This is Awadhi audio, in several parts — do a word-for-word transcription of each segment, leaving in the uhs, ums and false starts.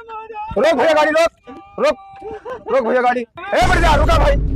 रोक भैया गाड़ी, रोक, रोक, रोक भैया गाड़ी। ए, बढ़ जा, रुका भाई।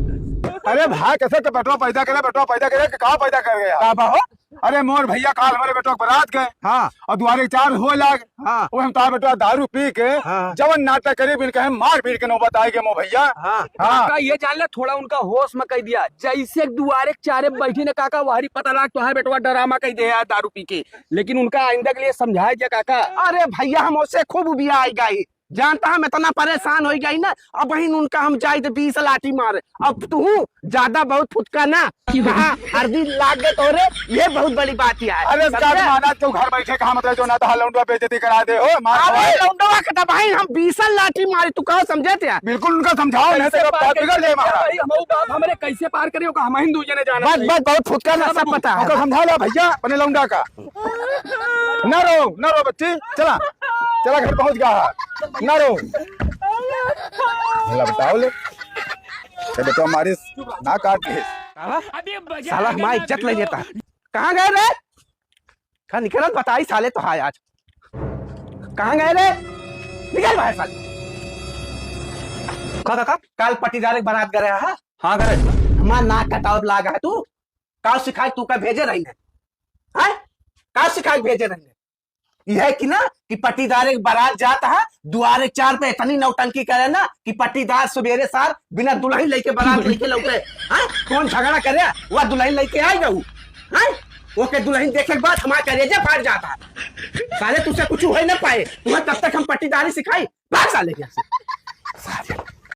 अरे भाई, कैसे तो बेटवा पैदा करे, बेटवा पैदा करे, का पैदा कर गया? का बा हो? अरे मोर भैया, काल हमरे बेटवा के बारात गए। हाँ। और दुआरे चार हो लाग। हाँ। वो हम तार बेटवा दारू पी के हाँ। जवन नाटक करी, बिन कहे मार पीट के नौबत आए गए मो भैया। हाँ। हाँ। काका, ये जान ले, थोड़ा उनका होश में कह दिया। जैसे दुआरे के चारे बैठी ने काका, वहरी पता लाग तो है बेटवा ड्रामा कह दे यार दारू पी के। लेकिन उनका आइंदा के लिए समझाया जा काका। अरे भैया, हम ओसे खूब उबिया आई गई। जानता हम इतना परेशान होइ गई ना, अबहिन उनका हम जाई तो बीस लाठी मारे। अब तू ज्यादा बहुत फुटका ना, कहा हर दिन लाग गए तोरे, ये बहुत बड़ी बात है। अरे समझे? माना तो घर बैठे कहा मतलब जो ना तो लौंडवा बेइज्जती करा दे हो, मार अरे खाए। लौंडवा के तो भाई हम बीस लाठी मारे, तू कहो समझे थे? बिल्कुल उनका समझाओ, नहीं तो कैसे बाप पार बिगड़ जाए करेंगे महाराज। भाई, हमारे बाप हमारे कैसे पार करे, ओका हम हिंदू जने जाना बस, चाहिए। बस, बहुत फुटका ना, सब पता है। ओका समझा ला भैया, अपने लौंडा का। ना रो, ना रो बच्ची, चला, चला घर पहुंच गया है, ना रो। भला बताओ ले, ये बेटवा मारिस ना काट के। साला, साला हमारी इज्जत ले लेता है। कहाँ गए रे? कहाँ निकल बताई साले तो है आज। कहाँ गए रे? निकल बाहर साले। का, का, का? काल पट्टीदार एक बारात गए रहा है। हाँ, करे। हमार नाक कटावत लाग है तू। का सिखाए तू का भेजे रही है? हैं? का सिखाए भेजे रही है? यह कि ना कि पट्टीदार एक बारात जात है, दुआरे चार पे इतनी नौटंकी करे ना कि पट्टीदार सवेरे सार बिना दुल्हन लेके बारात लेके लौटे। हैं? कौन झगड़ा करे? वह दुल्हन लेके आई गऊ। हैं? ओके दुल्हन देखे के बाद हमारा करेजा फाट जाता है। साले तुझसे कुछ हो ही ना पाए, तुम्हें तब तक हम पट्टीदारी सिखाई। भाग साले यहाँ से।